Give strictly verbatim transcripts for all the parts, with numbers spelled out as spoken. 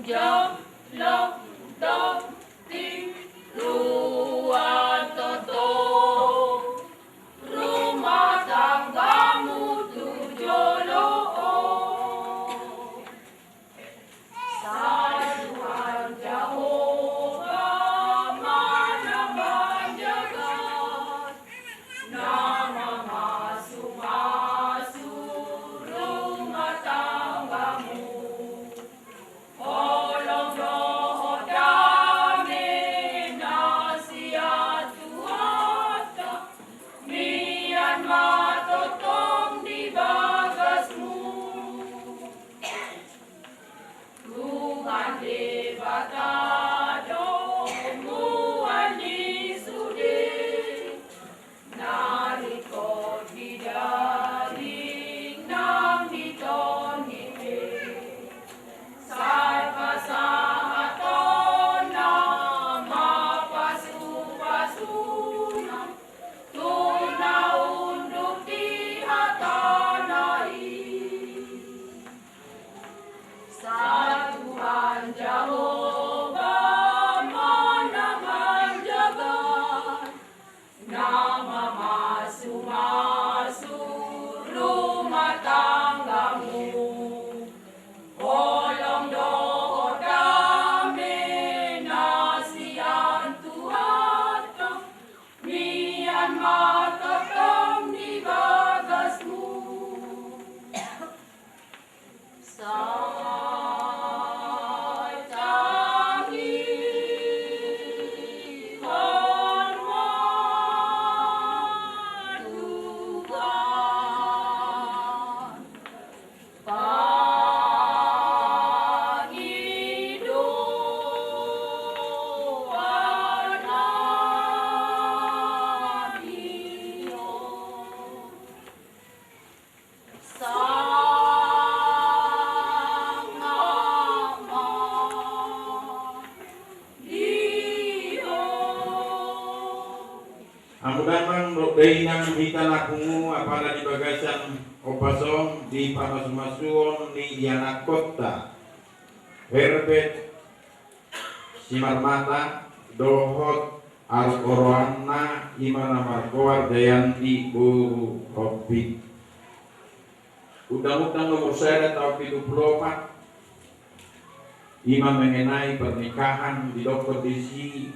Jolo, topi, ruan toto, rumah tanggamu tu jolo on. Sai Tuhan Jahowa ma na manjaga, na mamasumasu rumah tanggamu. Holong dohot dame na sian Tuhanta, mian ma tongtong di bagasmu. Tuhan Debata do mual ni sude, na ringkot di daging nang di tondi pe. Sai pasahatonna ma pasupasuna tu na unduk di hatana i. Sai Tuhan Jahowa ma na manjaga, na mamasumasu rumah tanggamu. Holong dohot dame na sian Tuhanta, mian ma tongtong di bagasmu. Sai tangihon ma Tuhan pangidoan nami on. Sangap ma di ho. Hamu damang dohot dainang, hita na pungu apala di bagasan ombas on di pamasumasuon ni ianakkonta Herbert Simarmata dohot oroanna, i ma na margoar Dayanti boru Hombing. Undang-undang nomor sada tahun pitu pulu opat, i ma mengenai pernikahan, didokkon disi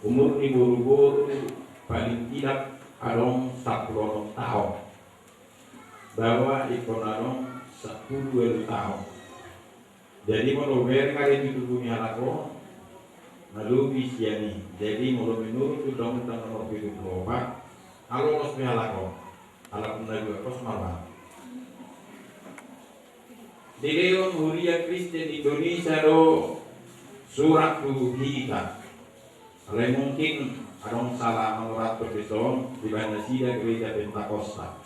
umur ni boru-boru paling tidak adong sampulu onom taon. Baoa ingkon adong sampulu ualu taon. Jadi molo bereng ari di tubu ni halak on, na lobi sian i. Jadi molo menurut undang-undang nomor pitu pulu opat, na lolos be halak on. Halak on na dua kos malah. Dilehon Huria Kristen Indonesia do surat tu hita. Alai mungkin adong salah mangorathon dison, dibaen nasida Gereja Pentakosta.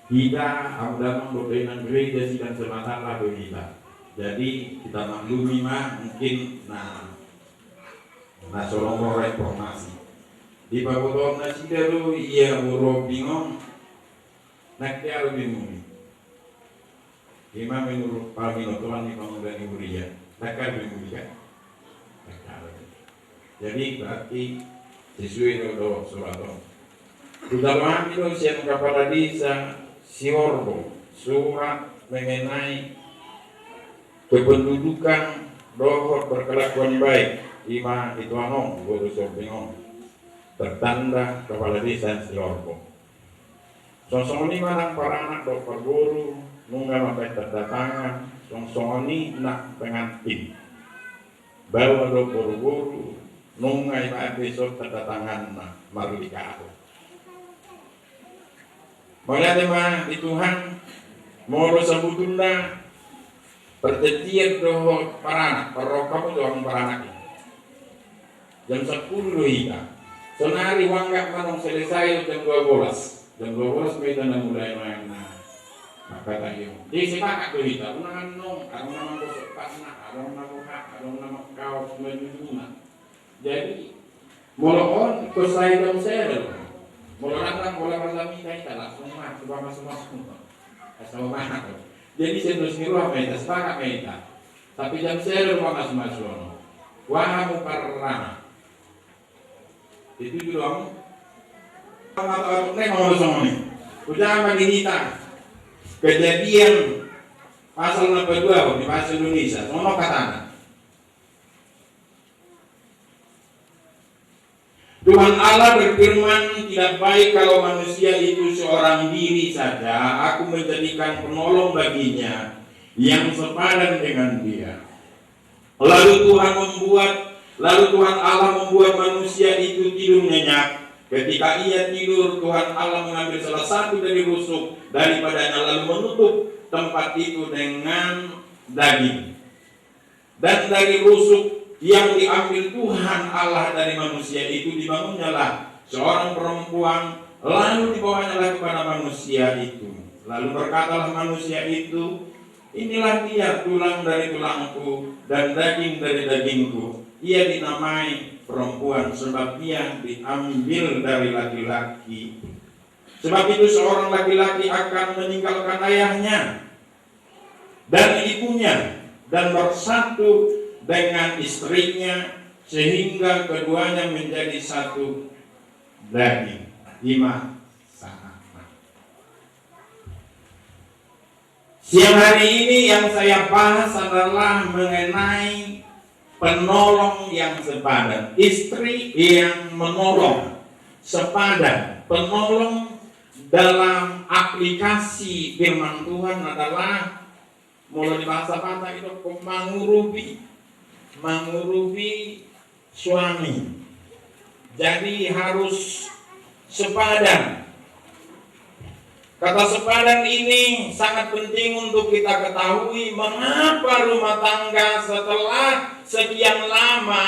Hita, hamu damang dohot dainang, Gereja Sidang Jemaat Allah do hita. Jadi hita maklumi ma mungkin na, na so ro informasi. Dipabotohon nasida do ia boru Hombing on, nang dia ro be muli. I ma menurut pabinotoan ni pangula ni huria. Dakka be muli kan? Dakka be. Jadi berarti sesuai do, do surat on. Hudapothon do sian kepala desa Siorbo surat mengenai kependudukan dohot berkelakuan baik, i ma ituanon boru Sihombing on. Bertanda kepala desa Siorbo. Songon i ma nang paranak dohot parboru nunga mambaen tanda tangan, songon i nang pengantin. Baoa dohot boru-boru nunga i ma ate so tanda tanganna marnikahan. Mauliate ma di Tuhan, molo sabutulna perjanjian dohot paranak, parroha hamu tu angka paranak i. Jam sampulu do hita. Sonari uanggap ma nunga selesai jam dua belas. Jam dua belas ma hita na mulai main na mangkatahon. Jadi sepakat do hita. Unang annon, adong na manggosok patna, adong na boha, adong na mangkaos bajuna. Jadi molo on ingkon sai dong sada do. Molo randang bola mata hita, hita langsung ma coba masuk-masuk. Asal mana do. Jadi sian dos ni roha ma hita, sepakat ma hita. Tapi jam sada do pamasumasu on. Wah, hamu parrama. Itu juga. Mata otak nih mau songon i. Ujang ma di hita. Kejadian pasal na paduahon di bahasa Indonesia. Songon on hatana. Tuhan Allah berfirman, "Tidak baik kalau manusia itu seorang diri saja, Aku menjadikan penolong baginya yang sepadan dengan dia." Lalu Tuhan membuat, lalu Tuhan Allah membuat manusia itu tidur nyenyak. Ketika ia tidur, Tuhan Allah mengambil salah satu dari rusuk daripadanya, lalu menutup tempat itu dengan daging. Dan dari rusuk yang diambil Tuhan Allah dari manusia itu, dibangunnyalah seorang perempuan, lalu dibawanyalah kepada manusia itu. Lalu berkatalah manusia itu, "Inilah dia, tulang dari tulangku dan daging dari dagingku. Ia dinamai perempuan, sebab ia diambil dari laki-laki. Sebab itu seorang laki-laki akan meninggalkan ayahnya dan ibunya dan bersatu dengan istrinya, sehingga keduanya menjadi satu daging." Ima sahat. Siang hari ini yang saya bahas adalah mengenai penolong yang sepadan, istri yang menolong, sepadan. Penolong dalam aplikasi firman Tuhan adalah, molo di bahasa Batak itu, mangurupi, mangurupi suami. Jadi harus sepadan. Kata sepadan ini sangat penting untuk kita ketahui mengapa rumah tangga setelah sekian lama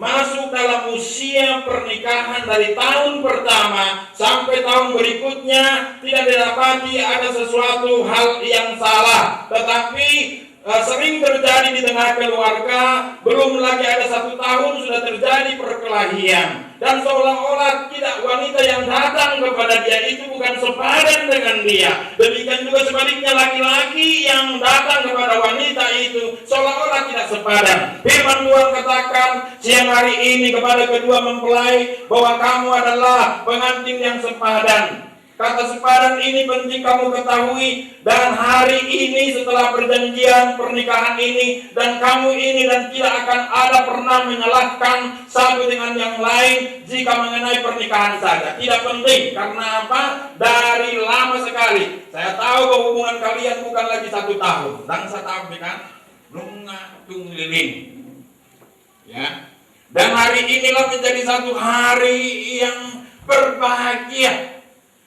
masuk dalam usia pernikahan dari tahun pertama sampai tahun berikutnya tidak didapati ada sesuatu hal yang salah. Tetapi eh, sering terjadi di tengah keluarga, belum lagi ada satu tahun sudah terjadi perkelahian. Dan seolah-olah tidak, wanita yang datang kepada dia itu bukan sepadan dengan dia. Demikian juga sebaliknya, laki-laki yang datang kepada wanita itu seolah-olah tidak sepadan. Firman Tuhan katakan siang hari ini kepada kedua mempelai bahwa kamu adalah pengantin yang sepadan. Kata sepadan ini penting kamu ketahui, dan hari ini setelah perjanjian pernikahan ini, dan kamu ini dan tidak akan ada pernah menyalahkan satu dengan yang lain jika mengenai pernikahan saja. Tidak penting, karena apa? Dari lama sekali. Saya tahu bahwa hubungan kalian bukan lagi satu tahun. Ndang satahun kan? Nunga tung leleng. Ya. Dan hari inilah menjadi satu hari yang berbahagia.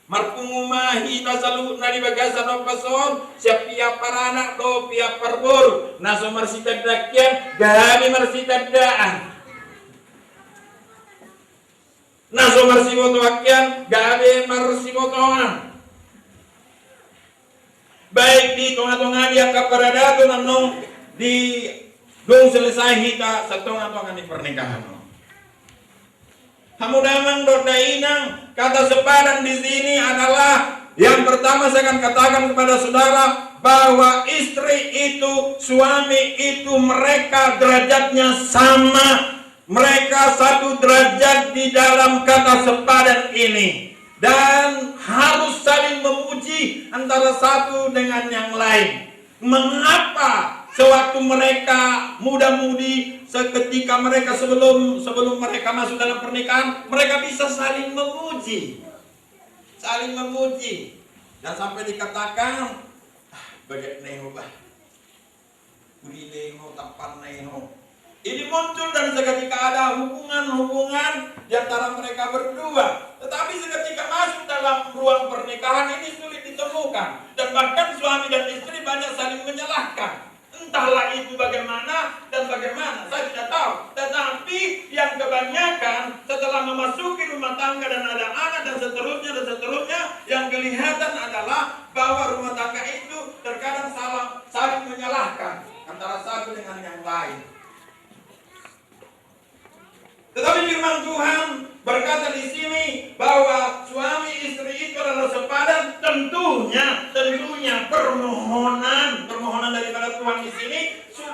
Marpungu ma hita saluhutna di bagasan ombas on, sian piamparanak dohot piamparboru, na so marsitandaan hian, gabe marsitandaan. Na so marsibotoan hian, gabe marsibotoan. Baik di tonga-tonga di angka paradaton annon di dung selesai hita satonga-tonga ni pernikahan. Hamu damang dohot dainang, kata sepadan di sini adalah yang pertama saya akan katakan kepada saudara bahwa istri itu, suami itu, mereka derajatnya sama. Mereka satu derajat di dalam kata sepadan ini dan harus saling memuji antara satu dengan yang lain. Mengapa sewaktu mereka muda-mudi, seketika mereka sebelum sebelum mereka masuk dalam pernikahan, mereka bisa saling memuji, saling memuji, dan sampai dikatakan, "Ah, baget na i ho bah, uli na i ho, tampan na i ho." Ini muncul dan seketika ada hubungan-hubungan di antara mereka berdua. Tetapi seketika masuk dalam ruang pernikahan ini sulit ditemukan. Dan bahkan suami dan istri banyak saling menyalahkan. Entahlah itu bagaimana dan bagaimana, saya tidak tahu. Tetapi yang kebanyakan setelah memasuki rumah tangga dan ada anak dan seterusnya dan seterusnya, yang kelihatan adalah bahwa rumah tangga itu terkadang salah, saling menyalahkan antara satu dengan yang lain. Tetapi firman Tuhan berkata di sini bahwa suami istri itu adalah sepadan, tentunya, tentunya permohonan, permohonan daripada Tuhan di sini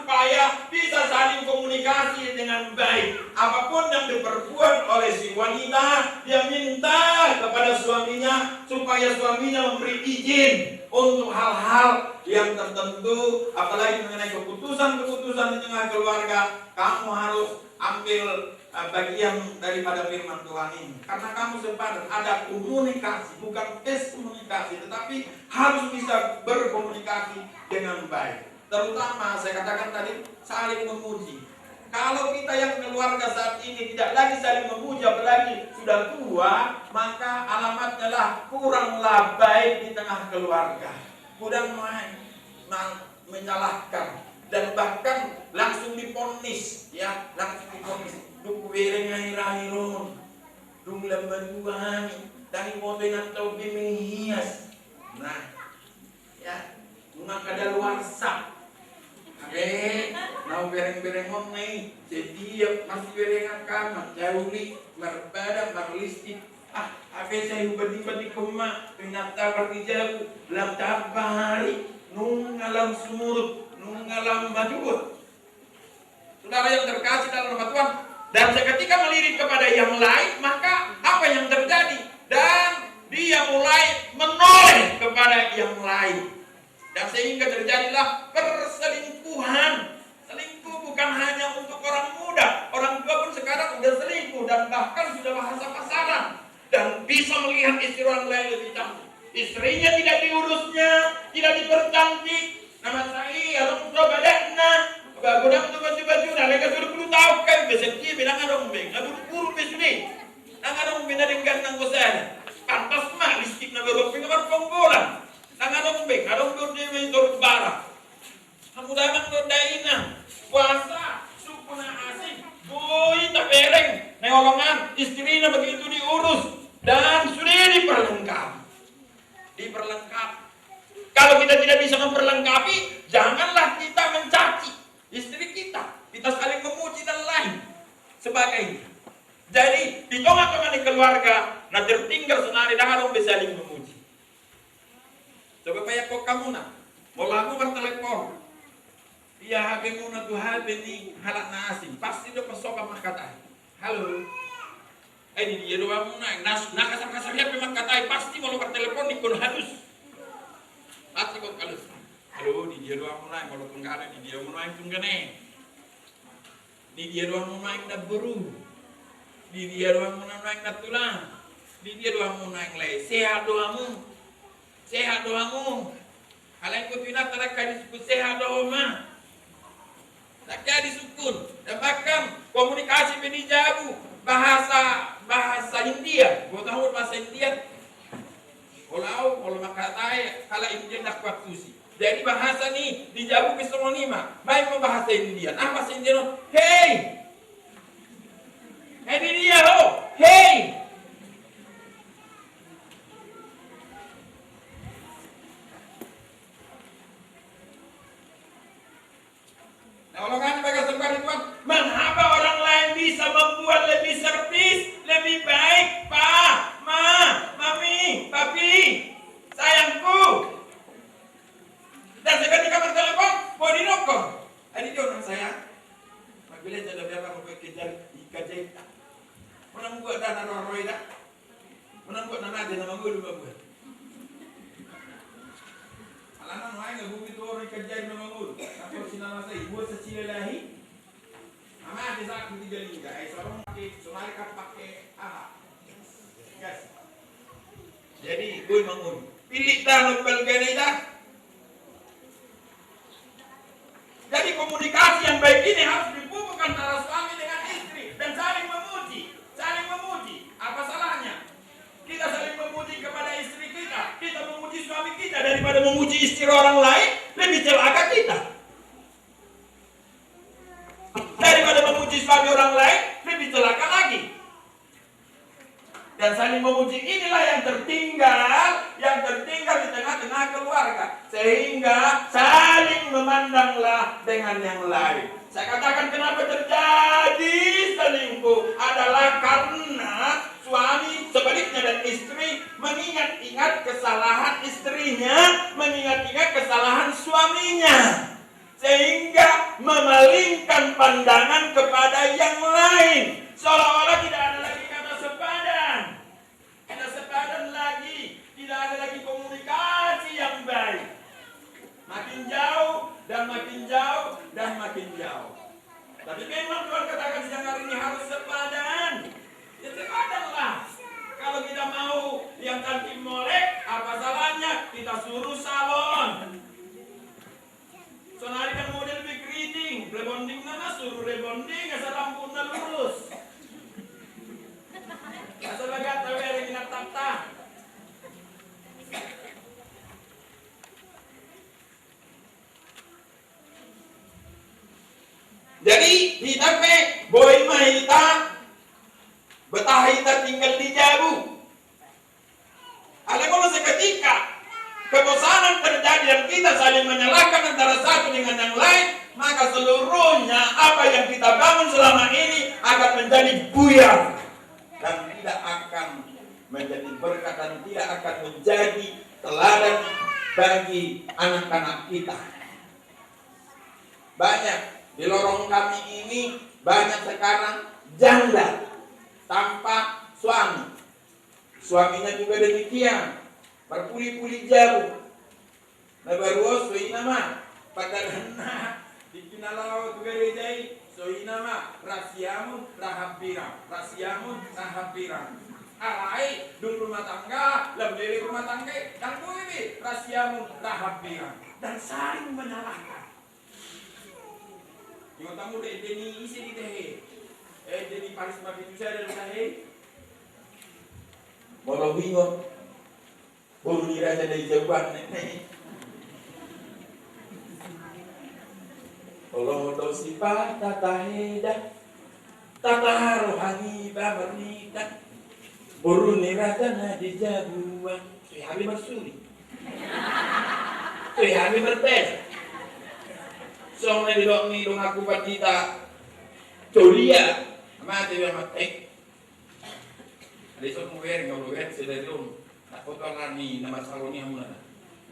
supaya bisa saling komunikasi dengan baik. Apapun yang diperbuat oleh si wanita, dia minta kepada suaminya supaya suaminya memberi izin untuk hal-hal yang tertentu, apalagi mengenai keputusan-keputusan di tengah keluarga, kamu harus ambil, eh, bagian daripada firman Tuhan ini. Karena kamu sempat ada komunikasi, bukan miskomunikasi, tetapi harus bisa berkomunikasi dengan baik. Terutama saya katakan tadi, saling memuji. Kalau kita yang keluarga saat ini tidak lagi saling memuji, apalagi sudah tua, maka alamatnya lah kuranglah baik di tengah keluarga. Kurang main, mal-, menyalahkan, dan bahkan langsung diponis, ya, langsung diponis. Dung hubereng akhir-akhir on, dung lam matua hami, ndang diboto inanta on be menghias. Nah, ya, nunga kadaluarsa. Abe, na hubereng-bereng on na i, setiap masibereng angka, marcauli, marpada, marlistik. Ah, abe sai hubatik-batik homa, rinanta pardijabu, lam tamba ari, nunga lam sumurut, nunga lam majuhut. Saudara yang terkasih dalam nama Tuhan, dan seketika melirik kepada yang lain, maka apa yang terjadi? Dan dia mulai menoleh kepada yang lain. Dan sehingga terjadilah perselingkuhan. Selingkuh bukan hanya untuk orang muda, orang tua pun sekarang udah selingkuh dan bahkan sudah bahasa pasaran dan bisa melihat istri orang lain lebih cantik. Istrinya tidak diurusnya, tidak dipercantik. Nama sai, adong do badakna, godang do baju-bajuna, alai gabe dua pulu taon kan, biasa dia bilang adong be, nga buru-buru be sude. Ndang adong be na denggan nang gosa. Pantas ma, listik na baru pe nga marponggolan. Ndang adong be, adong do dia main toruk bara. Hamu damang dohot dainang, boasa suku na asing boi tabereng, na holongan, istrina begitu diurus dan sudah diperlengkapi. Diperlengkapi. Kalau kita tidak bisa memperlengkapi, janganlah kita mencaci istri kita. Kita saling memuji dan lain sebagainya. Jadi, di tengah-tengah ni keluarga, na tertinggal sonari ndang adong be saling memuji. Coba bayangkon hamuna, molo hamu martelepon, ia H P muna tu H P ni halak na asing, pasti do pasokan mangkatai. Halo. Eh, di dia do hamu naeng, na kasar-kasar ia pe mangkatai, pasti molo martelepon ingkon halus. Pasti ingkon halus. Halo, di dia do hamu naeng, molo tunggane, di dia hamu naeng tunggane. Di dia do hamu naeng namboru? Di dia do hamu naeng nantulang? Di dia do hamu naeng lae? Sehat do hamu? Sehat do hamu? Alai ingkon tu inanta, ndang hea disungkun sehat do ho ma. Ndang hea disungkun. Dan bahkan komunikasi pe di jabu, bahasa, bahasa India. Boto hamu bahasa India? Molo au, molo mangkatai halak India ndang huantusi. Jadi bahasa ni di jabu pe songon i ma. Baen ma bahasa India. Aha bahasa India on? Hei! Hei, di dia ho! Hei! Nah, holongan bagasan padi Tuhan, mengapa orang lain bisa membuat lebih servis, lebih baik, Pa, Ma, Mami, Papi, sayangku? Dan seketika martelepon, boi didok ho. Ai di dia ho nang sayang. Marbelanja do be ahu, marbelanja ikan jaita. Unang buat da na roa-roa i da. Unang buat na mate na mangolu ma buat. Alana nuaeng nga bumi tu oru ikan jaita na mangolu. Tapi si na masa i, buat sacila lahi. Na mate sahat tu Tiga Lingga. Ai sarong pake, sonari kan pake aha? Gas. Jadi, boi mangolu. Pilih da na balgana i da. Jadi komunikasi yang baik ini harus dipupuk antara suami dengan istri dan saling memuji, saling memuji. Apa salahnya kita saling memuji kepada istri kita? Kita memuji suami kita daripada memuji istri orang lain, lebih celaka kita. Daripada memuji suami orang lain, lebih celaka lagi. Dan saling memuji inilah yang tertinggal, yang tertinggal di tengah-tengah keluarga. Sehingga saling memandanglah dengan yang lain. Saya katakan, kenapa terjadi selingkuh adalah karena suami, sebaliknya, dan istri mengingat-ingat kesalahan istrinya, mengingat-ingat kesalahan suaminya. Sehingga pandangan kepada yang lain. Seolah-olah tidak ada lagi kata sepadan. Tidak sepadan lagi, tidak ada lagi komunikasi yang baik. Makin jauh dan makin jauh dan makin jauh. Tapi memang Tuhan katakan siang hari ini harus sepadan. Ya sepadanlah. Kalau kita mau yang cantik molek, apa salahnya kita suruh salon? Sonari kan model be keriting, rebonding nama suruh rebonding, asal rambutna lurus. Asal bagak tahu ya, lagi natak-tak. Jadi, hita pe, boi ma hita, betah hita tinggal di jabu. Alai kalau seketika kebosanan terjadi dan kita saling menyalahkan antara satu dengan yang lain, maka seluruhnya apa yang kita bangun selama ini akan menjadi buyar dan tidak akan menjadi berkat dan tidak akan menjadi teladan bagi anak-anak kita. Banyak di lorong kami ini, banyak sekarang janda tanpa suami. Suaminya juga demikian, marpuli-puli jabu. Na baru on so i nama, padalanna di pinalaho tu gareja i, so i nama, ra siamun ra hambirang, ra siamun ra hambirang. Alai dung rumah tangga, lam lele rumah tangga i, ndang boi be ra siamun ra hambirang. Dan saling menyalahkan. Ingot hamu do ende ni ise di tahe? Ende ni Paris Mabitu sada do tahe. Molo huingot, boru ni raja na di jabu an, ne. Olo do sipata tahe da. Tataro hangiba marnida. Boru ni raja na di jabu an. So i hami marsuri. So i hami marpeda. Songon na didok ni donganku pandita Colia. Mate be amat, eh. Ada isok mau bereng, kalau bereng sedari on. Tak kau tuan ni nama salon ni hamuna.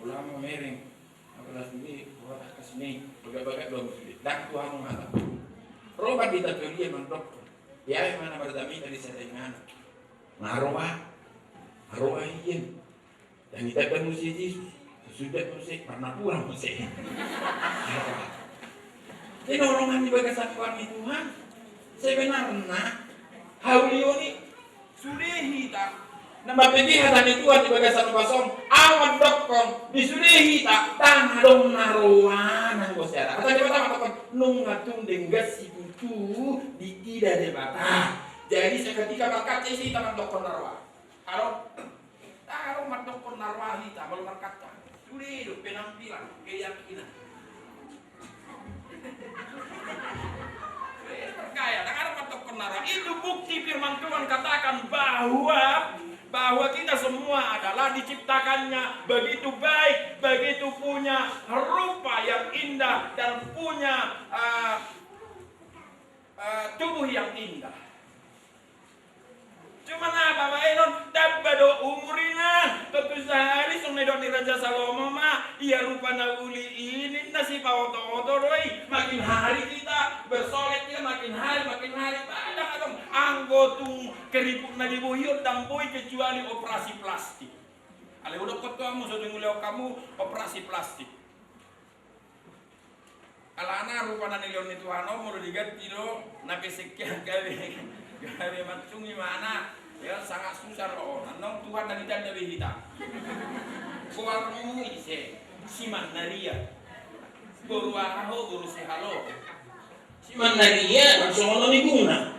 Ulama mereng. Apa lah sini, buat atas ni. Bagak-bagak dong sini. Dak tuan mata. Roba di tapi dia mandok. Ya, mana bertami tadi saya dengan. Naroa. Naroa iya. Dan itanda muse Jesus, suda muse, marnapuran muse. Jadi nolongan di bagasan Tuhan ni Tuhan, sebenarna haulion i sude hita. Na mambege hata ni Tuhan di bagasan upas on, awan dokkon di sude hita, tang adong na roa nang bosera. Hata ni pertama dokkon, nunga tung denggan sikutu di ida Debata. Jadi seketika markaca isi hita mandokkon na roa. Halo. Tahu mandokkon na roa hita, molo markaca. Sude do penampilan, keyakinan. Eh, percaya, tahu mandokkon na roa. Itu bukti firman Tuhan katakan bahwa, bahwa kita semua adalah diciptakannya begitu baik, begitu punya rupa yang indah dan punya, eh, eh, tubuh yang indah. Cuma na babaenon, tamba do umur i na. Tontu sahari songon na nidok ni Raja Salomo ma, ia rupa na uli i ninna sipaoto-oto do i. Makin hari kita bersolek, ia makin hari, makin hari. Padahal adong anggo tung keriput na di bohi on ndang boi kecuali operasi plastik. Alai hudok tu hamu, so tung ulehon hamu operasi plastik. Alana rupa na nilehon ni Tuhan on molo diganti do na pesek i gabe, gabe mancung imana. Ya sangat susah do on. Annon Tuhan na ditanda be hita. Goarmu ise? Simannaria. Boru aha ho? Boru Sihalo. Simannaria, langsung ono ni guna.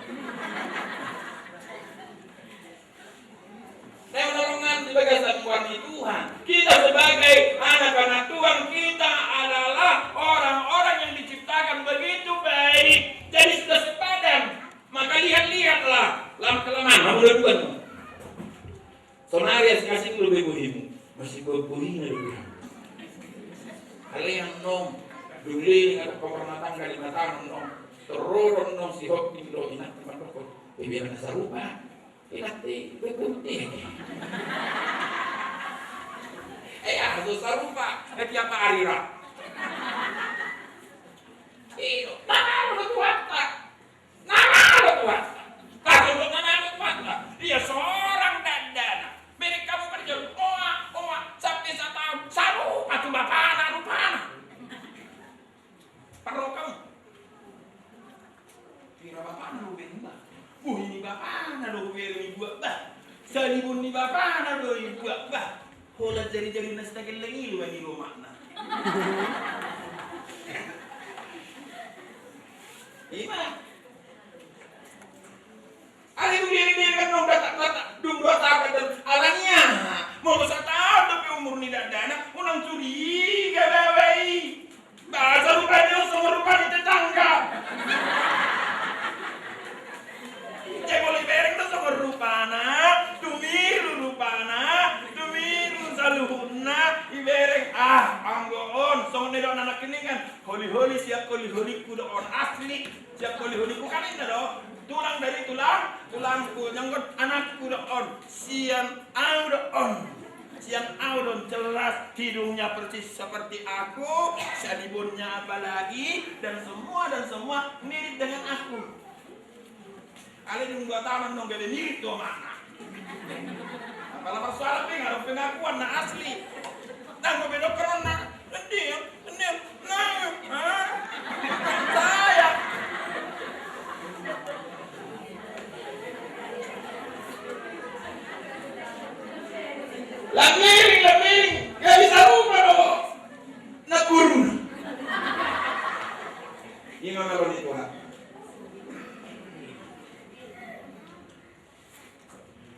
Saya menolongan di bagasan Tuhan di Tuhan. Kita sebagai anak-anak Tuhan, kita adalah orang-orang yang diciptakan begitu baik. Jadi sudah sepadan. Maka lihat-lihatlah. Lama kelamaan, kamu udah dua tuh. Sonari asing-asing lu bego himu. Masih bego hina lu. Kalian nom. Dulu ini ada kamar matang kali matang nom. Terorong nom si hok di lo inak teman dokter. Biar ada sarupa. Inang te, betul te. Eh, ah, dosa rupa. Eh, tiap hari ra. Iyo, tangan lu Tuhan. Bohi ni bapana do hubereng ibuat bah. Salibun ni bapana do ibuat bah. Holan jari-jarina Sitagellang i do bani romakna. Ima. Alai dung dibereng annon, dung dua taon, alani aha? Molo sataon dope umur ni dakdanak, unang curiga baba i. Ba sarupa ni on songon rupa ni tetangga. Jadi molo ibereng do songon rupana, tumiru rupana, tumiru saluhutna, ibereng, ah, anggo on, songon na nidok ni anak i kan, holi-holi sian holi-holingku do on, asli. Sian holi-holingku kan inna do. Tulang dari tulang, tulangku, janggot anakku do on. Sian au do on. Sian au do on, jelas hidungnya persis seperti aku, salibunnya apalagi, dan semua, dan semua mirip dengan aku. Alai dung dua taon annon gabe mirip do omakna. Apala marsoalan pe nunga adong pengakuan na asli. Ndang dope didok annon na, ndang, ndang, na, ha? Saya. Lam miring, lam miring, gabe sarupa do. Na guru. Ima malo ni Tuhan.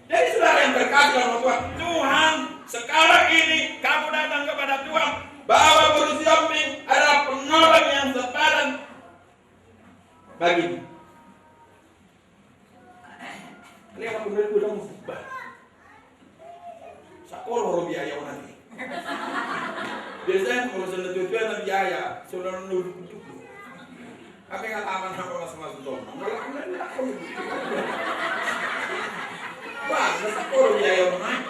Jadi saudara yang terkasih dalam Tuhan, Tuhan, sekarang ini kamu datang kepada Tuhan, bawa boru Siombing, ada penolong yang sepadan bagimu. Ini anak bener gue dong, bah. Sakola ro biaya on nanti. Biasanya kalau sudah tua-tua na biaya, sudah nunduk. Tapi kan aman, apa mas mas dong. Malah aku nunduk. Wah, sudah sakola ro biaya on, nah.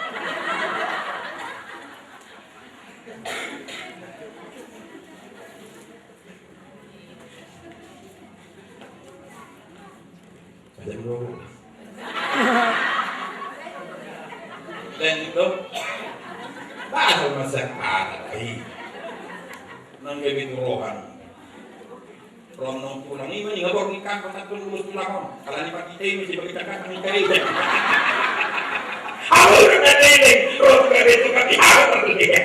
Dan itu bahasa masa kata lagi. Nang gabe tu rohan. Rom nong tulang i ma ninna borngin kan patangkon ulos tulang on. Alani pakitai mesti pakitai kan pakitai. Aku udah tadi rom gabe tu kami apa tu dia.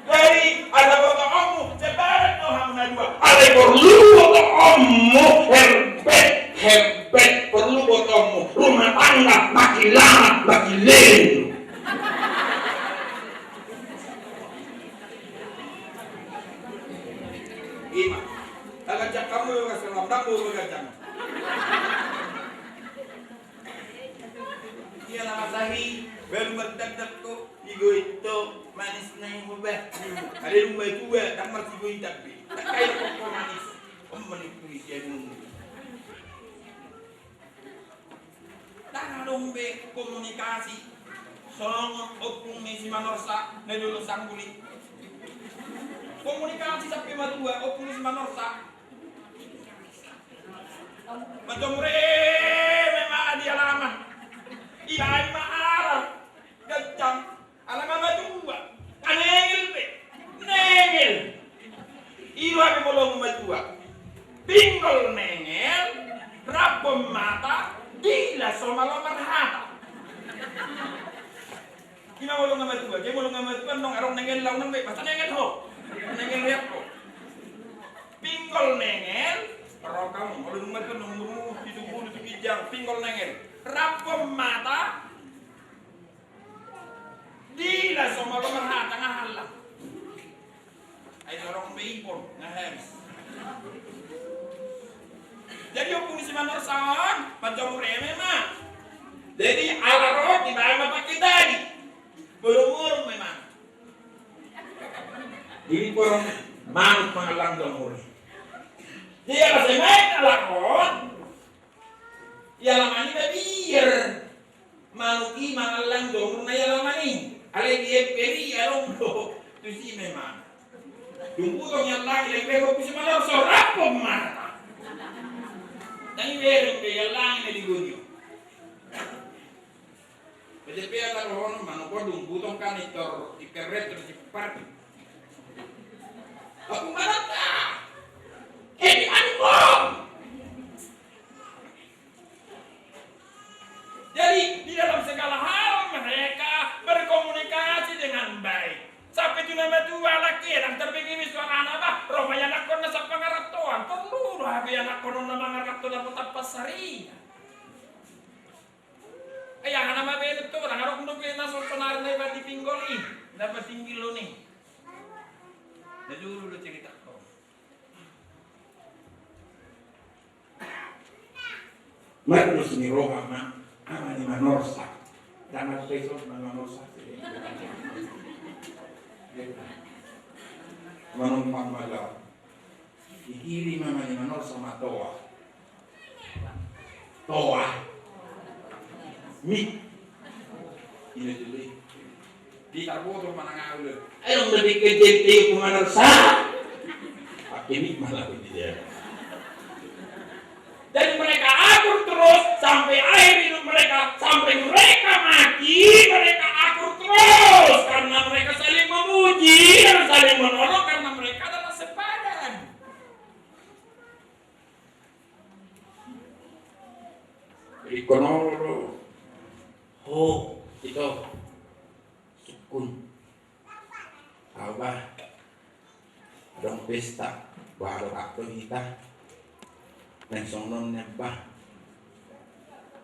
Jadi, ala botoonmu, sepadan do hamu na dua. Alai porlu botoonmu, herbet, herbet, porlu botoonmu. Rumah tangga makin lama makin leleng. Ima. Taganjang hamu, ya, Mas, lam dapur taganjang. Ia na masahi, baru mardakdak tu, digoit tu, manis na i mubah. Ada rumah tua, tak marsigoitan be. Tak kaya kok manis. Om manis kulit ya nunggu. Ndang adong be komunikasi songon ompung ni si Manorsa na di Ulu Sangguli. Komunikasi sampe matua ompung ni si Manorsa. Manjomur eme ma di alaman. Ibaen ma aral. Gancang. Ala nga matua, nga nengel pe, nengel. I do hape molo nga matua. Pinggol nengel, rambon mata, dila so malo marhata. I ma molo nga matua, jadi molo nga matua nong adong nengel laho nang be, masa nengel ho. Nengel riak ho. Pinggol nengel, rokam, molo nga matua nong umurmu pitu pulu tu ginjang, pinggol nengel. Rambon mata, dila so malo marhata nga halak. Ai torong pe ipon nga habis. Jadi ompung ni si Manorsa on manjomur eme ma. Jadi ala ro dibaen ma pake tadi. Bolong-bolong memang. Jadi porong manuk mangallang jomur. Jadi ala semain ala ro. Ia lamani mabiar. Manuk i mangallang jomur na i alaman i. Alai di emper i adong do tusi memang. Dung buto ni allang i, lek pe ho tusi manang so rap ho mata. Nang i bereng pe i allang i na di goni on. Pede pe ata dohonon manuk on dung buto kan i tor i kerret tor si parti. Aku marata. Hei, anjing. Jadi, di dalam segala hal mereka berkomunikasi dengan baik. Sampai tu na matua, alai ndang tarbege be suarana, bah, ro ma ianakhonna sian pangarantoan. Porlu do hape ianakhon on na mangaranto dapot ampasarian. Ai aha na mabaen tu, ndang adong dope na sonari na iba di pinggol i, na patinggil on i. Na jolo do cerita. Magnus ni roha ma, ama ni Manorsa. Ndang na spesor na Manorsa. Manumpang ma jo. Dikirim ama ni Manorsa ma toa. Toa. Mik. Ina jolo i. Di tarboto manang ahu le. Ayo, udah dikejar dia, ku Manorsa. Pakai mik malah dia. Dan mereka akur terus sampai akhir hidup mereka, sampai mereka mati, mereka akur terus karena mereka saling memuji dan saling menolong karena mereka adalah sepadan. Rikon olo ho, ito, sukun. Au bah, adong pesta, bah, adong akto hita. Nang songon on nian bah.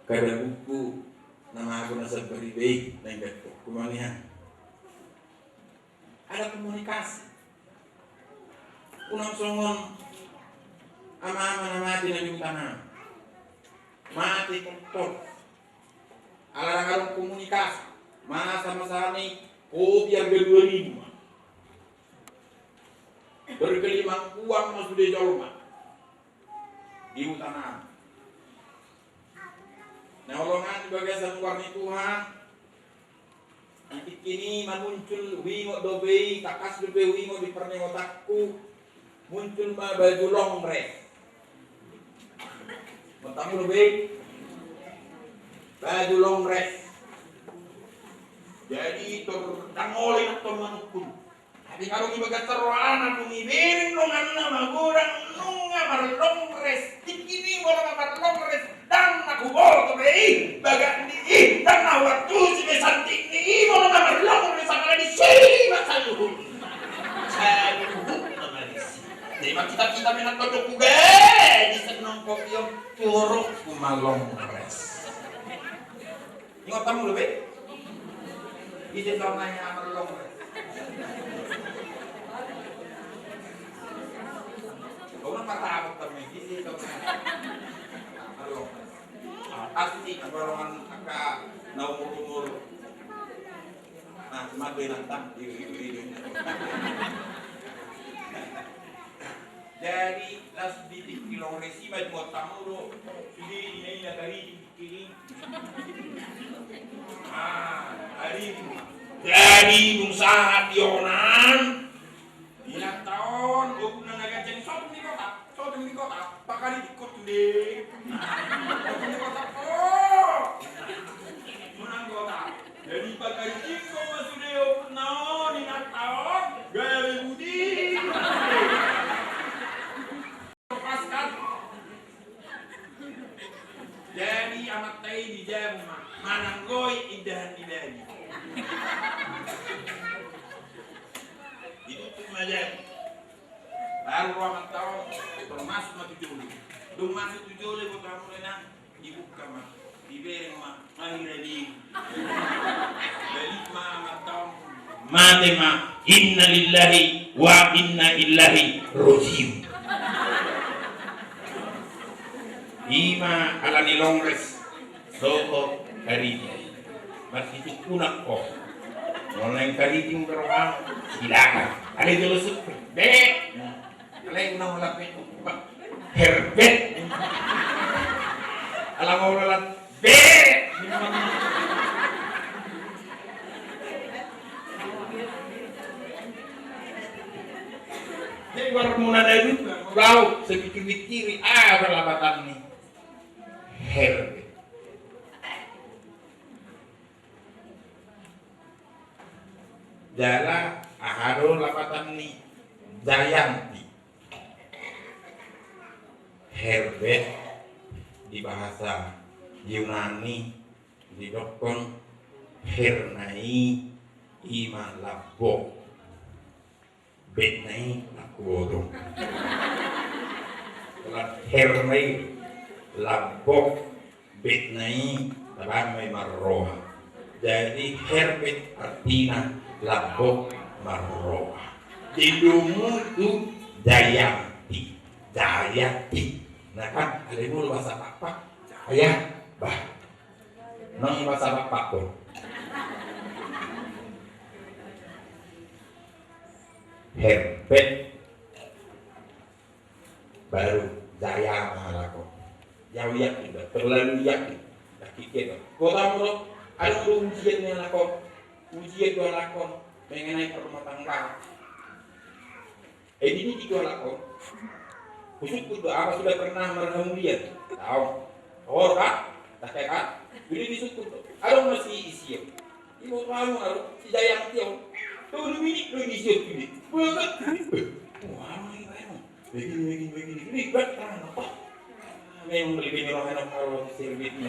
Kada buku nama aku na sabar iba i, nang gatok kumangihan. Ada komunikasi. Unang songon ama-ama na mate na di huta na. Mate tongtong. Ala ndang adong komunikasi. Masa-masa ni kopi harga dua ribu ma. Bergelimang uang ma sude jolma. Di huta na. Na holongan di bagasan goar ni Tuhan. Di tingki i ma muncul, huingot dope i, tangkas dope huingot di parningotanku, muncul ma baju longres. Matamu dope i? Baju longres. Jadi tor ndang olo i nantong manungkun. Tapi adong i bagas rohana, dung ibereng donganna magodang, nunga marlongres. Tingki i molo marlongres, ndang na huboto be i bagak ni i, ndang na huantusi be santik ni i molo marlongres, apala disi ma saluhut. Saluhut ma disi. Jadi ma hita-hita be na tondok hugaji senang kopi on, turuk ku ma longres. Ingot hamu dope? Ise songon i amal long. Kau na marhabot kami, ise songon i amal long. Pasti na golongan angka na umur-umur. Nah, cuma gue nantang di, di, di, di. Jadi, las di tingki longres i ma jumot hamu do. Sude ina-ina tariting tingki i. Ah, tariting. Jadi, dung sahat di onan, inanta on, onan na ganjang, sotung di kota, sotung di kota, pakariting ho sude. Sotung di kota, oh. Menang kota. Jadi, pakariting ho ma sude onan, inanta on, gabe budi. Lepaskan. Jadi, amanta i dijabu ma, mananggoi indahan ni dadi. Ditutup ma jadi. Baru ro amanta on, termasuk ma tu jolo. Dung masuk tu jolo, boto hamu do inang. Dibuka ma, dibereng ma, mahira di. Balik ma amanta on. Mate ma, inna lillahi wa inna ilaihi rajiun. I ma ala ni longres, dohot tariting. Marsitungkunan ho. Molo naeng tariting do roham, silakan. Alai jolo sungkun. Be. Alai unang holan be, herbet. Ala molo holan be. Jadi baru muna dari itu, bau, sebitir-bitir, ah, berlapatan nih. Herbet. Jala aha do lapatan ni Jayanti. Herbet di bahasa Yunani didokkon herna i, i ma lambok. Betna i na huboto. Her na i lambok, betna i tabaen ma i marroha. Jadi herbet artina lambok marroha. Jadi domu tu Jayanti, Jayanti. Nah kan, alai molo bahasa Pakpak, Jaya, bah. Nang bahasa Pakpak tu herbet. Baru Jaya ma halak on. Jauh yakin, terlalu yakin. Yakin kita. Kota mulu, ada mulu ujian ni halak on. Ujian tu halak on mengenai perumah tangga. Eh, ini di tu halak on. Husungkun do, apa sudah pernah marhamulian? Tahu. Oh, kan? Tak kan? Jadi disungkun do. Ada masih isi. Ibu tahu, si Jayanti on. Tolu minik do disiap tu dia. Banget. Wah, ini bae. Begini, begini, begini. Ini berat kan, apa? Memang lebih nyerah enak kalau si Silvi ini.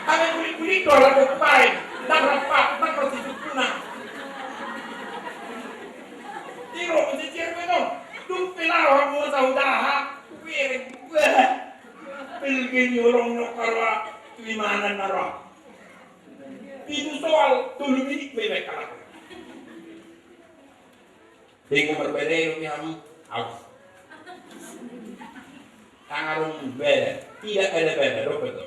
Tapi kulit-kulit do lah, kemarin. Nang rapat, nang masih sukuna. Tiro, masih ciri betul. Tung pelaro, aku mau tahu dah. Kupiring. Wah. Pelgeni orang nyokar, wah. Di mana, naro? Pitu soal, tolu minik, bebek kalah. Bingung berbeda, ya, Romi, hamu. Aus. Tangan beda. Tidak ada beda, dope do.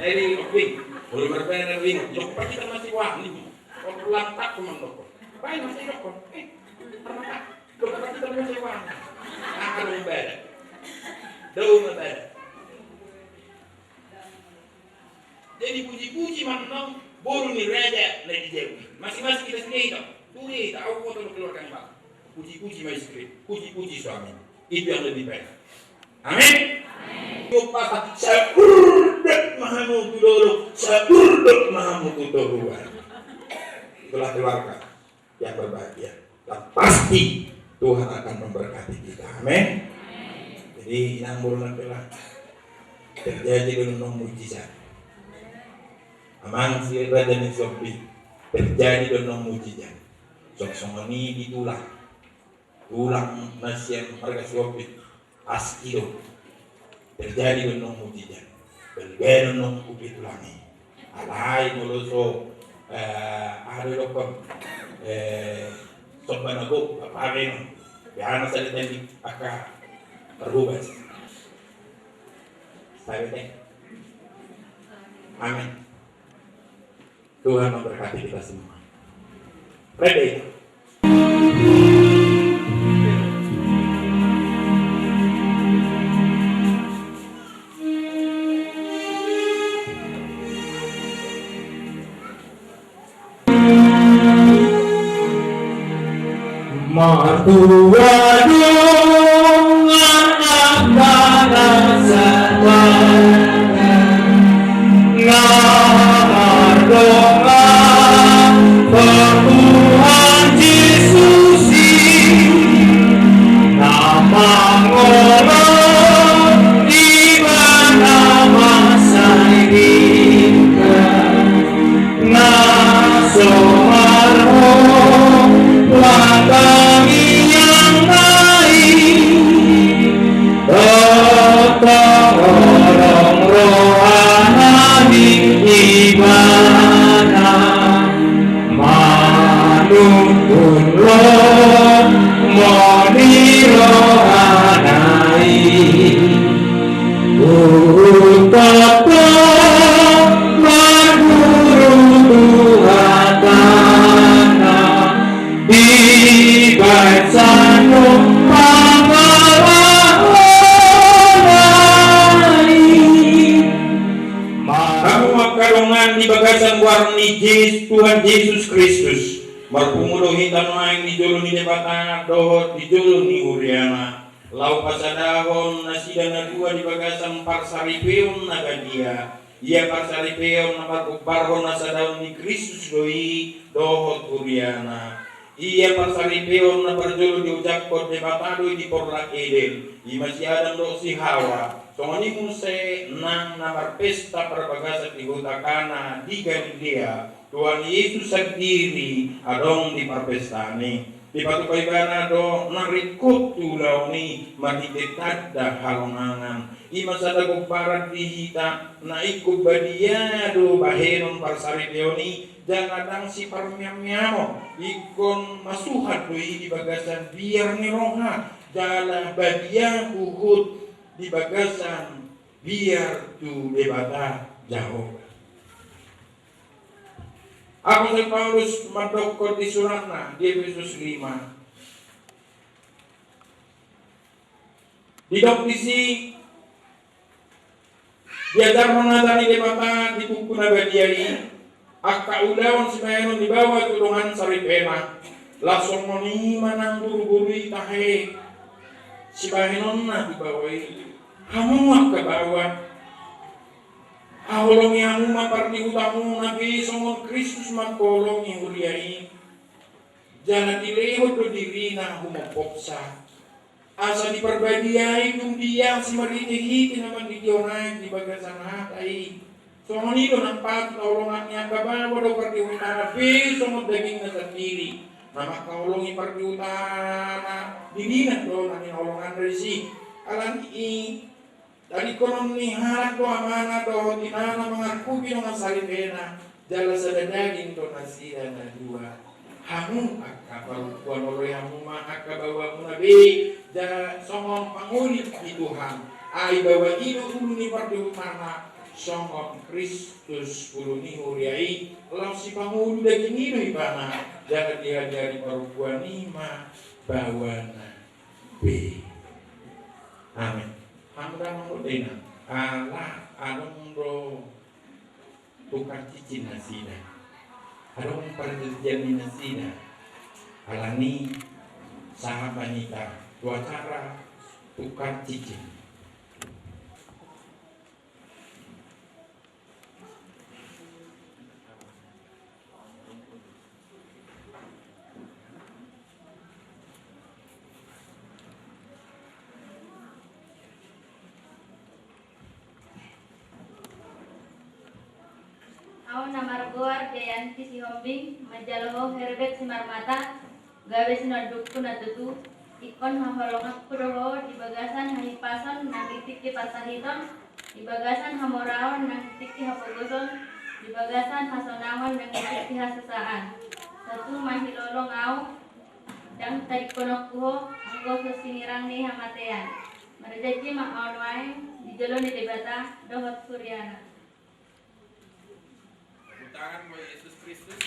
Jadi, bingung. Belum berbeda, bingung. Dope kita masih wah, nih. Kalau pulang tak, cuma dope. Baik, masih dope. Eh, pernah tak? Dope kita masih wah. Tangan beda. Daun beda. Jadi puji-puji ma annon boru ni raja na di jabu i. Masing-masing kita sude hita. Sude hita, au kota do keluarga ni bapa. Puji-puji ma istri, puji-puji suami. Itu yang lebih baik. Amin. Amin. Saurdot ma hamu tu dolok, saurdot ma hamu tu toruan. Itulah keluarga yang berbahagia. Dan pasti Tuhan akan memberkati kita. Amin. Jadi, inang boru na hela, terjadi do annon mujizat. Amang si raja ni Sihombing, terjadi do annon mujizat. Songon i di tulang. Tulang na sian marga Sihombing. Pasti do. Terjadi do annon mujizat. Balga do annon ubi tulang i. Alai molo so, eh, aha do idokkon, eh, somba na gok, apa-apa i. Biar na sada tadi angka parhobas. Sada tadi. Amin. Tuhan memberkati kita semua. Ready? Martua do angka na sataon, na mardongan Tuhan Jesus i, na mangoloi ibana masa i. Na so marhobas tangiang na i, tongtong holong rohana di ibana, manungkun lomo ni rohana i. Hutoto marguru tu hatana, dibaen sanon pangalahona i. Hamu angka dongan di bagasan goar ni Jesus, Tuhan Jesus Kristus, marpungu do hita nuaeng di jolo ni Debata dohot di jolo ni huriana, laho pasadahon nasida na dua di bagasan parsaripeon na badia, Ia parsaripeon na margombarhon na sadaon ni Kristus do i dohot huriana. Ia parsaripeon na parjolo diojakhon Debata do i di porlak Eden, i ma si Adam dohot si Hawa. Songon i muse nang na marpesta parbagasan di huta Kana di Galilea, Tuhan Jesus sandiri adong di parpestaan i. Dipatupa ibana do na ringkot tu ulaon i marhite tanda halongangan. I ma sada gomparan di hita na ingkon badia do bahenon parsaripeon i, jala ndang siparmeammeamon, ingkon masuhat do i di bagasan biar ni roha, jala badia huhut di bagasan biar tu Debata Jahowa. Apostel Paulus mandokkon di suratna di Efesus lima. Didok disi, diajarhon hata ni Debata di Buku na Badia i, angka ulaon sibahenon ni baoa tu dongan saripena. Laos songon i ma nang guru-guru i tahe sibahenonna tu baoa i. Hamu angka baoa, haholongi hamu ma pardihutamuna be songon Kristus mangkaholongi huria i. Jala dilehon do dirina humophopsa, asa diparbadiai tung dia asi marhitehite na mandidihon aek di bagasan hata i. Songon i do nang patut haholongan ni angka baoa dohot pardihutana be songon dagingna sandiri, na mangkaholongi pardihutana dirina do na hinaholonganna disi. Alani i, tadingkonon ni halak do amana dohot inana mangarhupi dongan saripena, jala sada daging do nasida na dua. Hamu angka parompuan, oloi hamu ma angka baoamuna be, jala songon pangoli di Tuhan. Ai baoa i do ulu ni pardihutana, songon Kristus ulu ni huria i, laos sipangulu daging i do ibana, jala di ari-ari parompuan i ma baoana be. Amen. Hamu damang dohot dainang, ala adong do tukar cincin nasida. Adong parjanjian ni nasida. Alani sahat ma hita tu acara tukar cincin. Au na margoar Jayanti Sihombing, manjalo ho Herbert Simarmata, gabe sinondukku na tutu. Ingkon haholonganku do ho di bagasan hahipason nang di tingki parsahiton, di bagasan hamoraon nang di tingki hapogoson, di bagasan hasonangon nang di tingki hasusaan. Tutu ma hilolong au, ndang tadingkononku ho anggo so sinirang ni hamatean. Marjanji ma au nuaeng di jolo ni Debata dohot huriana. Tepuk tangan buat Yesus Kristus.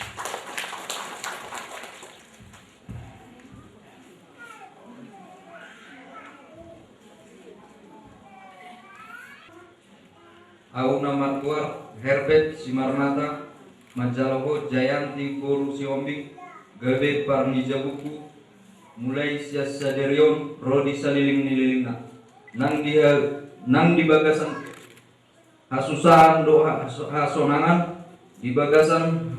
Au na margoar Herbert Simarmata, manjalo ho Jayanti boru Sihombing, gabe parnijabungku, mulai sian sadari on ro di saleleng ni lelengna. Nang di ha-, nang di bagasan hasusaan dohot ha-, hasonangan, di bagasan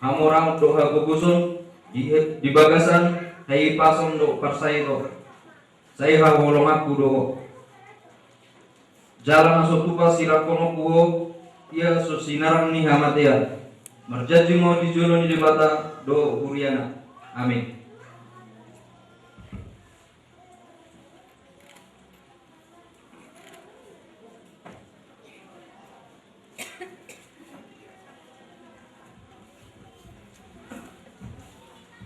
hamoraon dohot hagogoson, di, di bagasan hahipason dohot parsahiton. Sai haholonganku do ho. Jala na so tupa sirangkononku ho, ia so sinirang ni hamatean. Marjanji ma au di jolo ni Debata dohot huriana. Amin.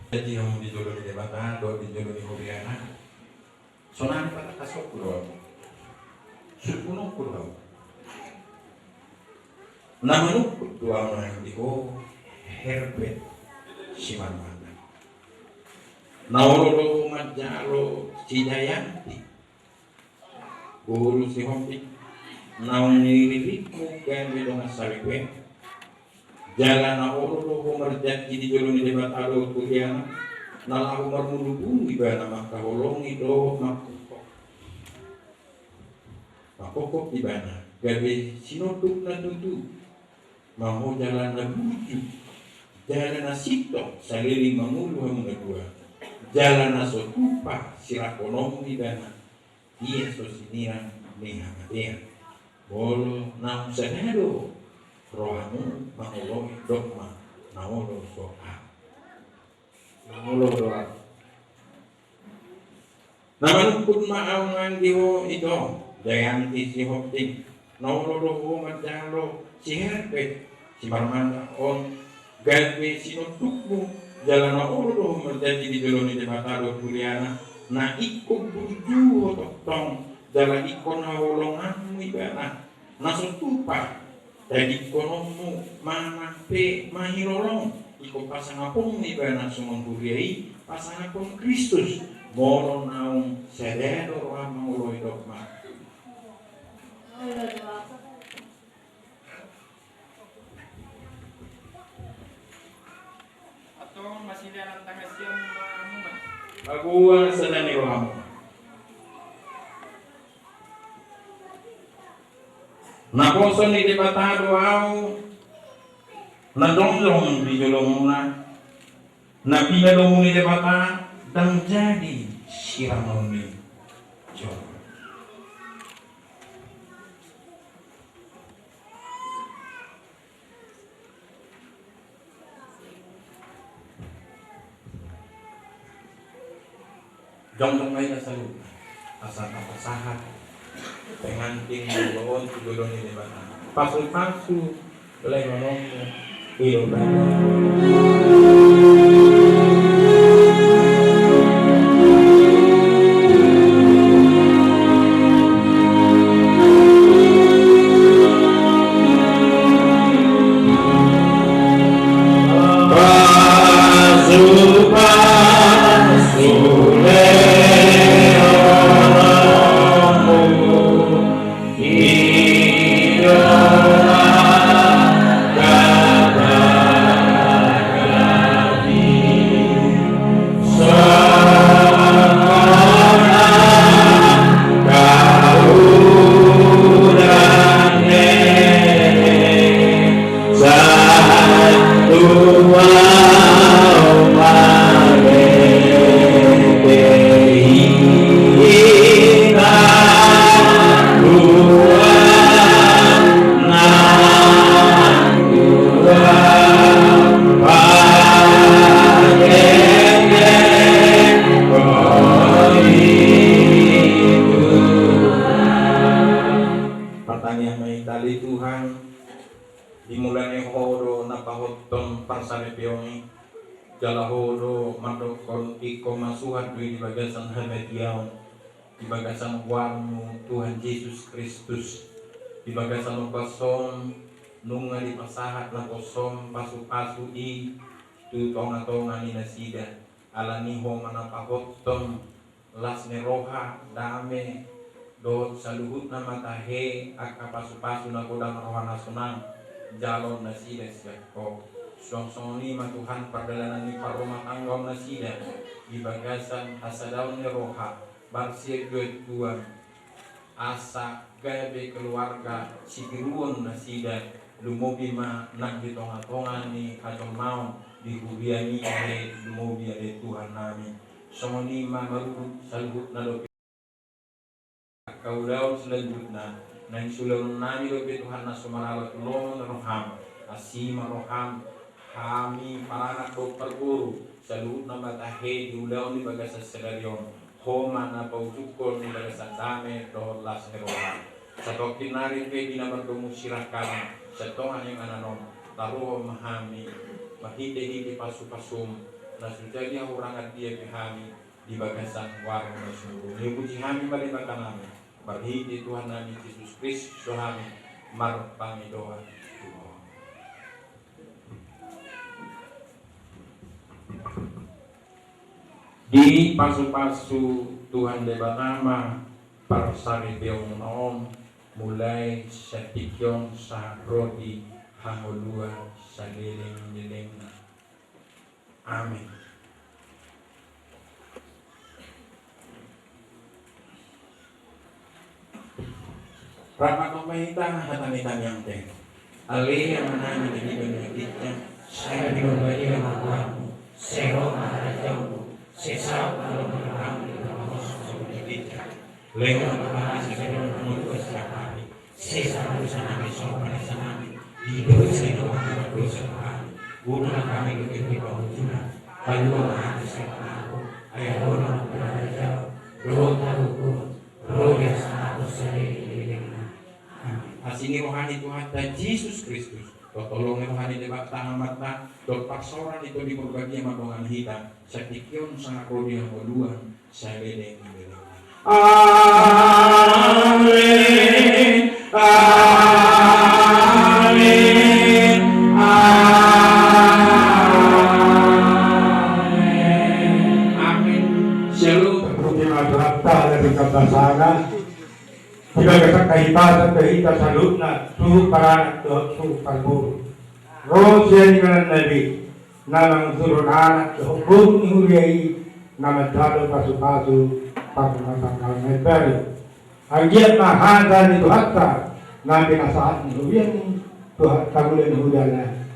Jadi, hamu di jolo ni Debata dohot di jolo ni huriana, sonang patangkasonku do au. Sungkunonku do au. Na manungkun do au nuaeng di ho Herbert Simarmata. Na olo do ho manjalo si Jayanti boru Sihombing, naung niriritmu gabe dongan saripe. Jala na olo do ho marjanji di jolo ni Debata dohot huriana, na laho marmulumulu ibana mangkaholongi dohot mangkophop. Mangkophop ibana gabe sinonduk na tutu, ma ho jala na burju, jala na sintong saleleng mangolu hamu na dua, jala na so tupa sirangkononmu ibana, ia so sinirang ni hamatean. Molo naung sada do rohamu mangoloi dogma na olo do ahu. Na olo do ahu. Na manungkun ma ahu nang di ho ito, Jayanti Sihombing. Na olo do ho manjalo si Herbert Simarmata on gabe sinondukmu, jala na olo do ho manjanji di jolo ni Debata dohot huriana, na ingkon burju ho tongtong, jala ingkon haholonganmu ibana. Na so tupa tadingkononmu manang pe mahilolong, ingkon pasangaponmu ibana songon huria i pasangapon Kristus, molo naung sada do roham mangoloi dogma. Antong masida nang tangan sian muna. Paboa sada ni rohamu. Naposo ni Debata do ahu, na jongjong di jolomuna, na pinalomu ni Debata, ndang jadi sirangon ni jolma. Jongjong ma i na saluhutna, asa tapasahat pengantin molo on tu jolo ni Debata. Pasupasu lehononmu i do bana. Partangiangan ma hita ale Tuhan, di mula ni Ho do na pahothon parsaripeon i, jala Ho do mandokkon ingkon ma suhat do i di bagasan habadiaon, di bagasan goarMu Tuhan Jesus Kristus, di bagasan ombas on nunga dipasahat naposoM pasupasu i tu tongatonga ni nasida, ala ni Ho ma na pahothon las ni roha, dame, dohot saluhutna ma tahe angka pasupasu na godang rohana sonang jalo nasida sian Ho. Suang songon i ma Tuhan pardalanan ni parrumatanggaon nasida di bagasan hasadaon ni roha, marsianduanduan, asa gabe keluarga sitiruon nasida, lumobi ma nang di tongatonga ni hajolmaon di huria ni ale, lumobi ale Tuhan nami. Songon i ma marudut saluhutna dope angka ulaon selanjutna, naeng siulaon nami dope Tuhan na so marala tu lomo ni roham, asi ma roham, hami paranak dohot parboru, saluhutna ma tahe di ulaon di bagasan sadari on, Ho ma na paujungkon di bagasan dame dohot las ni roha. Satongkin nari pe di na mardomu sirang hami, sian tonga ni inganan on, taruhon ma hami, marhitehite pasupasum, na so jadi hahurangan dia pe hami, di bagasan goarmu na sumurung. Dipuji hami ma Debata nami, marhite Tuhan nami Jesus Kristus do hami marpangidoan tu Ho. Dipasupasu Tuhan Debata ma parsaripeon on, mulai sian tingki on sahat ro di hangoluan saleleng-lelengna. Amin. Rap ma hita hata ni tangiang. Ale Amanami na di banua ginjang, sai pinarbadia ma goarmu, sai ro ma harajaonmu, sai saut ma lomo ni roham di tonga sorga songon i di banua ginjang. Lehon ma tu hami sadari on hangoluan siapari, sesa ma dosanami songon panesanami di dosa ni dongan na mardosa tu hami. Unang hami dongani tu pangunjunan, palua ma hami sian pangago, ai Ho do na harajaon dohot hagogoon dohot harajaon saleleng-lelengna. Amin. Asi ni roha ni Tuhanta Jesus Kristus, dohot holong ni roha ni Debata Amanta, dohot parsaoran ni Tondi Porbadia mandongani hita sian tingki on sahat ro di hangoluan saleleng-lelengna. Amin. Amin. Amin. Amin. Shalom. Terpuji ma Tuhanta, ala ni pambasaanna. Di bagasan hahipason do hita saluhutna, suhut paranak dohot suhut parboru, ro sian inganan na be, na mangusurhon anak dohot boru ni huria i, na manjalo pasupasu parrumatanggaon na imbaru. Anggiat ma hata ni Tuhanta na pinasahat ni huria ni Tuhan, pangula ni huriana,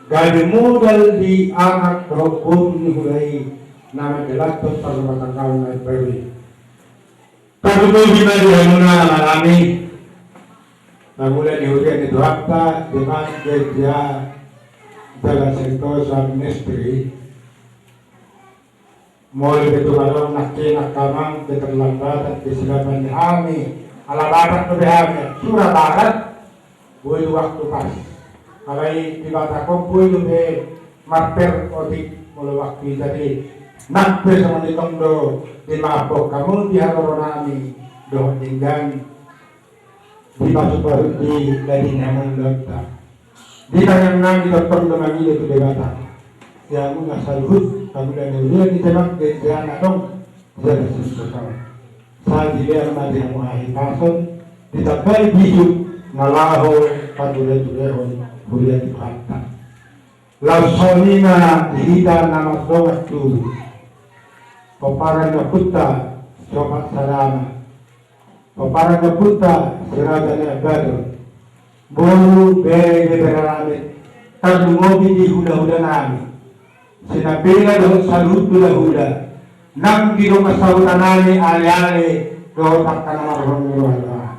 gabe modal di anak dohot boru ni huria i, na manjalanhon parrumatanggaon na imbaru i. Tarlumobi ma di hamuna amanami, pangula ni huria ni Tuhanta, Demak Gereja Jalan Sentosa Mestre. Molo pe tung adong nangkin angka amang keterlambatan, kesilapan ni hami, ala Batak dope hami, sura barat, boi do waktu pas. Alai Debata on boi dope marper otik molo waktu i, jadi nang pe songon i tong do dimaafhon hamu di haroro nami dohot denggan di pasupasu di daging ni hamuna dohot di tangiang nami tongtong do mangido tu Debata. Di hamuna saluhut pangula ni huria ni Demak Gereja na adong di Jalan Sentosa. Sai dilean ma di hamu hahipason, ditambai bisuk na laho patule-tulehon huria ni Tuhanta. Laos songon i ma di hita na mardongan tu pomparan ni ompunta si Ompu Salama, pomparan ni ompunta si Raja Nai Ambaton, boru, bere, bebere, alaman, tarlumobi di hula-hula nami, sinambela dohot saluhut hula-hula nang di dongan sahuta nami, ale-ale dohot angka na marhorong ni roha-roha.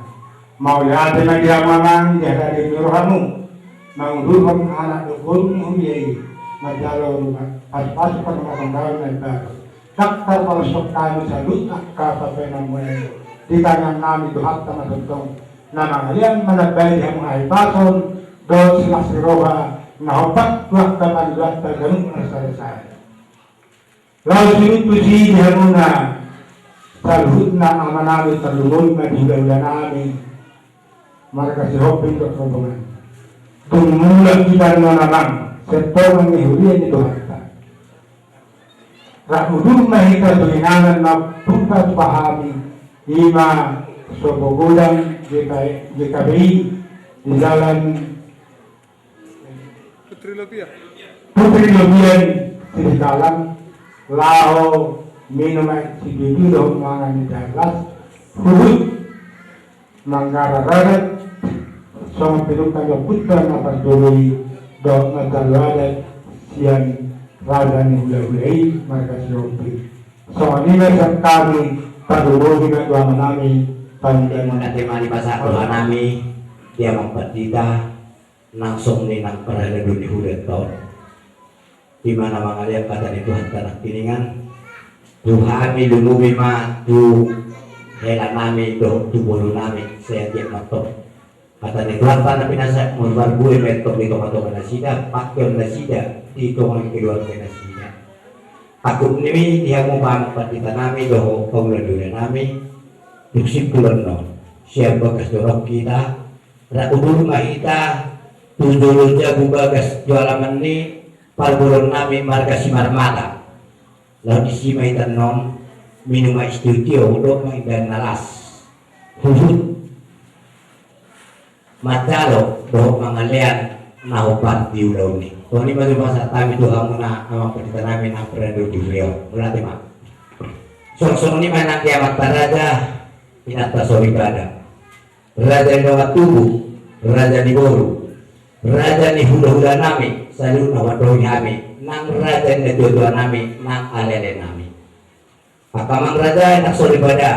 Mauliate ma di hamu amang di hadadeon ni rohamu, mangudurhon anak dohot boru ni huria i manjalo pasupasu parrumatanggaon na imbaru. Ndang tarpalosok hami saluhut angka pambahenan muna i, di tangiang nami Tuhanta ma tongtong na mangalean manambai di hamu hahipason dohot silas ni roha na hombar tu angka pangidoanta ganup na sari-sari. Laos sinuhut tusi di hamuna saluhutna amanami, tarlumobi ma di hula-hula nami marga Sihombing dohot rombongan. Dung mulak hita nuaeng amang sian tonga ni huria ni Tuhanta, rap udur ma hita tu inganan na umpunta tu hami, i ma Sopo Godang G K, G K B I, di Jalan Putri Lopian. Putri Lopian, Sidikalang, laho minum aek situtu dohot mangan di teh las, huhut manggarar adat songon pinungka ni ompunta na parjolo i, dohot manjalo adat sian raja ni hula-hula i marga Sihombing. Songon i ma sian hami, tarlumobi ma tu amanami, pangula ni. Mauliate ma di pasahat rohanami di amang pandita, nang songon i nang parhalado ni hudanta on. Di mana mangalean hata ni Tuhanta nangkiningan, tu hami lumobi ma tu helanami dohot tu borunami, sai anggiat ma tong hata ni Tuhanta na pinasahat marbue ma i tong di tonga-tonga nasida, pangkeon nasida di tonga ni keluarga nasida. Angkup ni i di hamu amang panditanami dohot pangula ni huria nami, dung simpul annon, sian bagas do ro hita, rap udur ma hita tu jolo jabu bagas jolo alaman ni parboruonnami marga Simarmata. Laho disi ma hita annon minum aek situtu dohot mangan indahan na las, huhut manjalo dohot mangalean na hombar di ulaon i. Songon i ma jolo pasahat hami tu hamuna amang panditanami nang parhalado ni huria on. Mauliate ma. Songon i ma nang di amanta raja, inanta soripada. raja ni dongan tubu, raja ni boru, raja ni hulahula nami saluhutna, mandongi hami nang raja ni natuatua nami nang aleale nami. Angka amang raja, nang songon i pe da,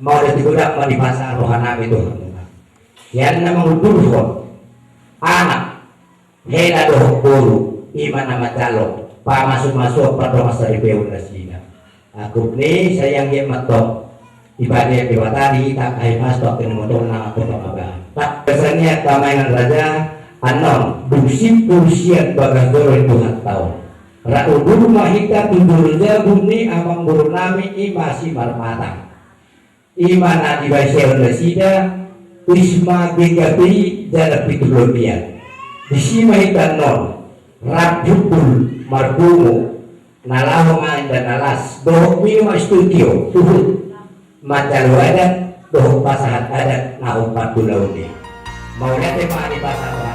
mauliate godang ma dipasahat roha nami tu hamuna. Sian na mangundurhon anak, hela dohot boru, i ma na manjalo pamasumasuon pardongansaripeon nasida. Angkup ni sai anggiat ma antong dipadeak Debata di hita angka hipas tu angka na motong nang angka pangabahan. Tangkas i, angka amang raja, annon dung simpul sian bagas joro ni Tuhanta on, rap undur ma hita tu jolo jabu ni amangboru nami, i ma Simarmata. I ma na dibahen nasida Wisma G K P I Jalan Pitu Londian. Disi ma hita annon rap hundul marpungu, na laho mangan indahan na las dohot minum aek sitio, huhut manjalo adat dohot pasahat adat na hombar tu laon i. Mauliate ma dipasahat.